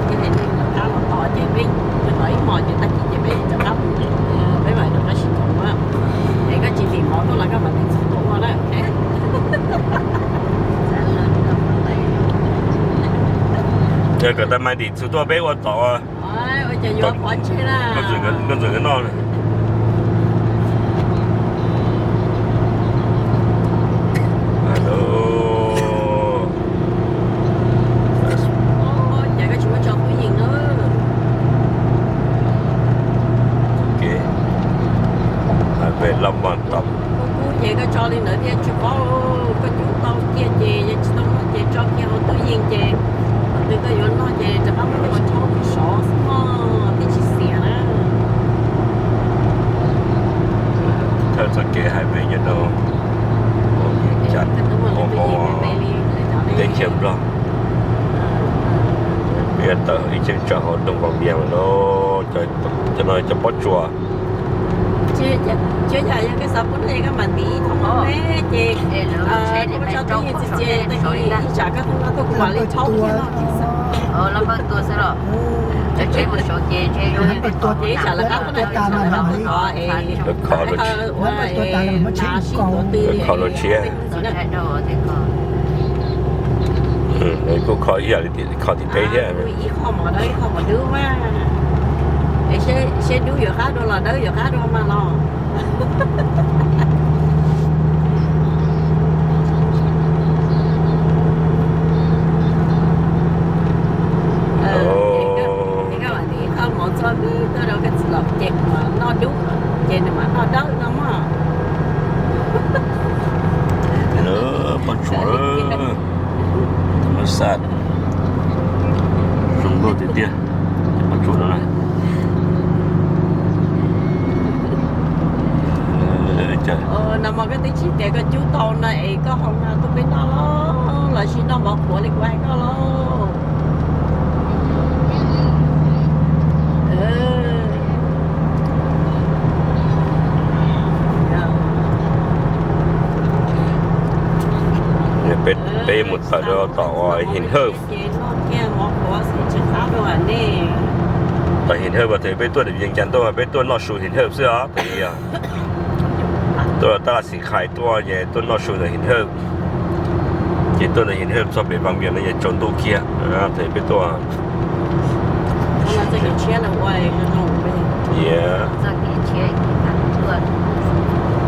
Ces neeg rov qab los tom ces peb mus tom ib hmos ces tag kis ces peb rov qab mus, peb mam rov qab sib ntsib na. Es koj tsis ntim mov tuaj los koj mam ntim txhuv tuaj ua na. Kom tag mam ntim txhuv tuaj peb ua tom. Ua cas yuav pov tseg na. Nkauj Ntxawm nkawd noj. Ces koj tsis muab tso tub yees na. Peb los mas tom. Kuv ces koj tso li ntawd thiaj tsis paub, koj cub tau kiag ces yeej tsis tau noj ces tso kiag hauv tub yees ces thaum twg koj yuav noj ces rov qab muab coj los rhaub sov xwb mog, twb tsis xiam na. Thawj txoj kev highway nyob rau teb chaws Nplog. Peb tawm ib cheeb tsam hauv Doos Vas Vias lawm, cov no cov pob tsuas. Tsis yog, yog koj xav pub no ces koj mam ntim ib thooj mov peb ces koj muab tso tub yees txias txias, ib tsam koj tuaj no tuaj kuv mam li rhaub kiag no. Ces ib tsam lawv qab tuaj no tuaj es kho, kho los tshiab. Kuj kho ib yam li kho tim peb thiab. Ib qho mov dawb ib qho mov dub mas, seb dub yuav qab dua los dawb yuav qab dua mas los. Koj mam ntim ib qho mov txog tuaj rau koj txiv los ces kuv mam noj dub, ces nws mam noj dawb no mog. Lawv poj tsuam, thov xav zoo nkauj tiag tiag, poj tsuam no na. No mas koj twb tsis tias koj cub tau no es koj hau no tuaj peb noj los, los sis noj mov qhuav li kuv hais koj los. Peb mus tawm rau tom uas Him Hawj. Tom Him Hawj mas thaum peb tuaj Vias Cas tuaj mas peb tuaj noj su Him Hawj xwb os, thaum tuaj Tab Laj Xim Khais tuaj ces tuaj noj su ntawm Him Hawj. Ces tuaj ntawm Him Hawj txog pem Vas Vias no ces tsaus ntuj kiag, thaum peb tuaj.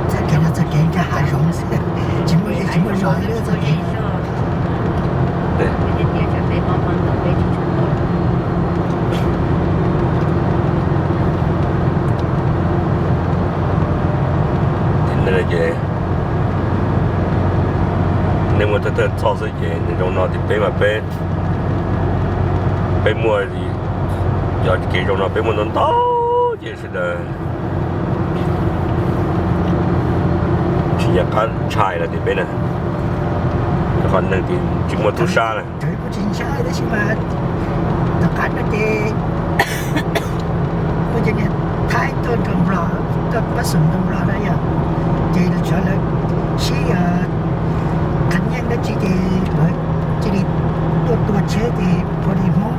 Txoj kev no txoj kev nkag hav zoov xwb, tsis muaj zej tsis muaj zos li txoj kev. Ces nej muaj thawj thawj txoj xwb ces nws zoo no tim peb mas peb, peb muaj, cov kev zoo no peb muaj ntau ntau ces sawv daws tsis nco qab ntshai los tim peb na, rau qhov neeg tsis muaj tub sab na. Kuj tsis ntshai tab sis mas tom qab no ces muaj cov niag Thaib tuaj nrog Nplog, tuaj pab xum nrog Nplog na yog, ces lawv sib qhab nyeej dab tsi ces lawv cia li tuaj tua tsheb ces ua li Hmoob,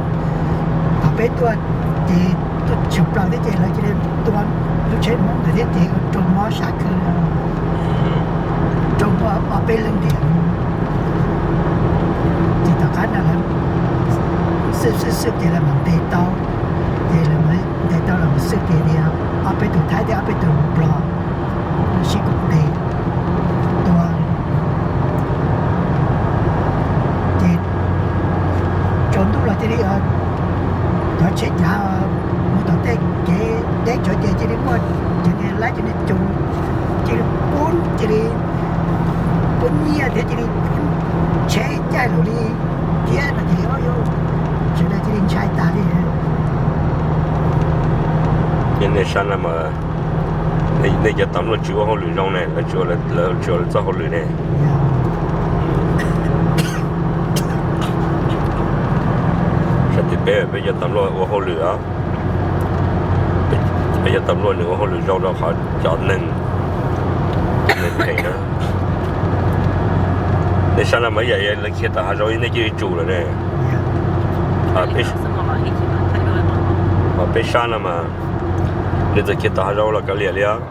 thaum peb tuaj ces tuaj tshwm plaws thiab ces lawv cia li tua lub tsheb Hmoob ntawd thiab ces ua rau mob sab khw, rau mob ob peb leej tiag. Ces tom qab no lawv xwb xwb xwb ces lawv mam ntes tau, ces lawv mam ntes tau los mus xwb ces tias ob peb tus Thaib thiab ob peb tus Nplog sib koom tes tua. Ces tsaus ntuj los cia li cov tsheb cav mus tom tej kev deb tsawv ces cia li muaj cov niag laib cov niag coos cia li pub, cia li pub nyiaj thiab cia li pub tsheb caij lawm li thiab no ces sawv daws cia li ntshai tas li. Ces nej sab no mas nej cov tam luaj tsis ua hauj lwm zoo ne, lawv tsis ua lawv txoj hauj lwm ne. Sab tim peb peb cov tam luaj ua hauj lwm os. Peb cov tam luaj nws ua hauj lwm zoo rau qhov cov neeg, neeg phem na. Nej sab no mas ib yam lawv khiav tawm hav zoov nej cia li tsum lawm ne. Peb Peb sab no mas nws txawm khiav tom hav zoov los kav liam li os.